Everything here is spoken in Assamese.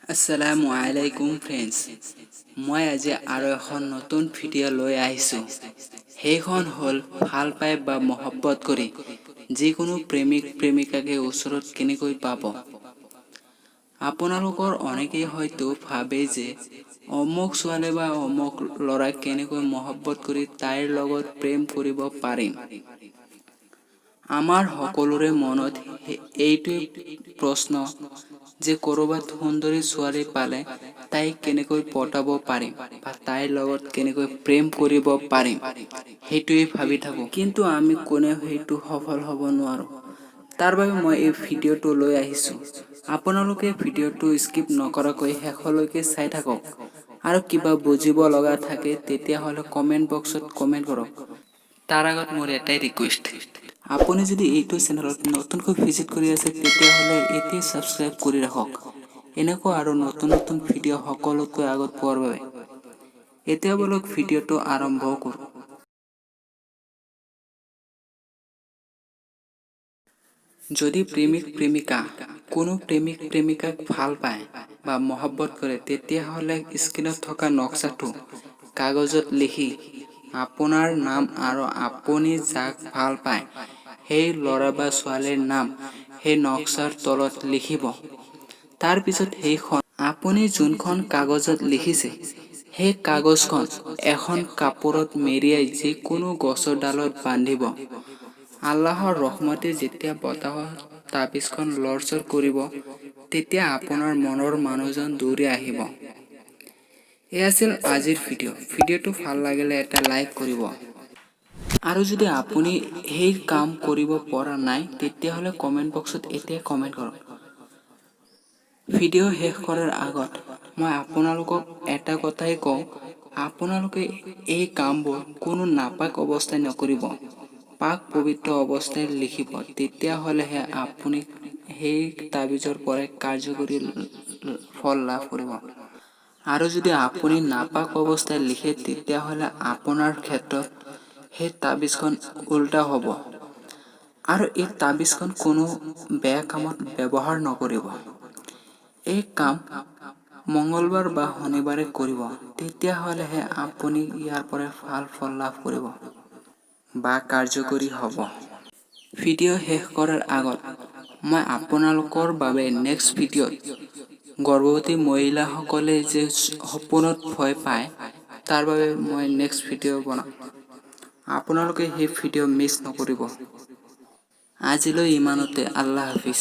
আসসালামু আলাইকুম ফ্ৰেণ্ডছ, মই আজি আৰু এখন নতুন ভিডিঅ' লৈ আহিছোঁ। সেইখন হ'ল ভাল পাই বা মহব্বত কৰি যিকোনো প্ৰেমিক প্ৰেমিকাকে ওচৰত কেনেকৈ পাব। আপোনালোকৰ অনেকেই হয়তো ভাবে যে অমুক ছোৱালী বা অমুক ল'ৰাক কেনেকৈ মহব্বত কৰি তাইৰ লগত প্ৰেম কৰিব পাৰিম। আমাৰ সকলোৰে মনত এইটোৱে প্ৰশ্ন যে ক'ৰবাত সুন্দৰী ছোৱালী পালে তাইক কেনেকৈ পতাব পাৰিম বা তাইৰ লগত কেনেকৈ প্ৰেম কৰিব পাৰিম, সেইটোৱেই ভাবি থাকোঁ। কিন্তু আমি কোনেও সেইটো সফল হ'ব নোৱাৰোঁ। তাৰ বাবে মই এই ভিডিঅ'টো লৈ আহিছোঁ। আপোনালোকে ভিডিঅ'টো স্কিপ নকৰাকৈ শেষলৈকে চাই থাকক আৰু কিবা বুজিব লগা থাকে, তেতিয়াহ'লে কমেণ্ট বক্সত কমেণ্ট কৰক। তাৰ আগত মোৰ এটাই ৰিকুৱেষ্ট, আপুনি যদি এইটো চেনেলত নতুনকৈ ভিজিট কৰি আছে, তেতিয়াহ'লে এতিয়াই ছাবস্ক্ৰাইব কৰি ৰাখক, এনেকুৱা আৰু নতুন নতুন ভিডিঅ' সকলোতকৈ আগত পোৱাৰ বাবে। এতিয়া বলক, ভিডিঅ'টো আৰম্ভ কৰোঁ। যদি প্ৰেমিক প্ৰেমিকা কোনো প্ৰেমিক প্ৰেমিকাক ভাল পায় বা মহব্বত কৰে, তেতিয়াহ'লে স্ক্ৰীণত থকা নক্সাটো কাগজত লিখি আপোনাৰ নাম আৰু আপুনি যাক ভাল পায় সেই ল'ৰা বা ছোৱালীৰ নাম সেই নক্সাৰ তলত লিখিব। তাৰপিছত সেইখন আপুনি যোনখন কাগজত লিখিছে, সেই কাগজখন এখন কাপোৰত মেৰিয়াই যিকোনো গছৰ ডালত বান্ধিব। আল্লাহৰ ৰহমতে যেতিয়া বতাহত তাবিজখন লৰচৰ কৰিব, তেতিয়া আপোনাৰ মনৰ মানুহজন দৌৰি আহিব। এই আছিল আজিৰ ভিডিঅ'। ভিডিঅ'টো ভাল লাগিলে এটা লাইক কৰিব আৰু যদি আপুনি সেই কাম কৰিব পৰা নাই, তেতিয়াহ'লে কমেণ্ট বক্সত এতিয়াই কমেণ্ট কৰক। ভিডিঅ' শেষ কৰাৰ আগত মই আপোনালোকক এটা কথাই কওঁ, আপোনালোকে এই কামবোৰ কোনো নাপাক অৱস্থাত নকৰিব। পাক পবিত্ৰ অৱস্থাত লিখিব, তেতিয়াহ'লেহে আপুনি সেই তাবিজৰ পৰাই কাৰ্যকৰী ফল লাভ কৰিব। আৰু যদি আপুনি নাপাক অৱস্থাত লিখে, তেতিয়াহ'লে আপোনাৰ ক্ষেত্ৰত সেই তাবিজখন উল্টা হ'ব। আৰু এই তাবিজখন কোনো বেয়া কামত ব্যৱহাৰ নকৰিব। এই কাম মঙ্গলবাৰ বা শনিবাৰে কৰিব, তেতিয়াহ'লেহে আপুনি ইয়াৰ পৰা ভাল ফল লাভ কৰিব বা কাৰ্যকৰী হ'ব। ভিডিঅ' শেষ কৰাৰ আগত মই আপোনালোকৰ বাবে নেক্সট ভিডিঅ'ত গৰ্ভৱতী মহিলাসকলে যে সপোনত ভয় পায়, তাৰ বাবে মই নেক্সট ভিডিঅ' বনাম। আপোনালোকে সেই ভিডিঅ' মিছ নকৰিব। আজিলৈ ইমানতে, আল্লাহ হাফিজ।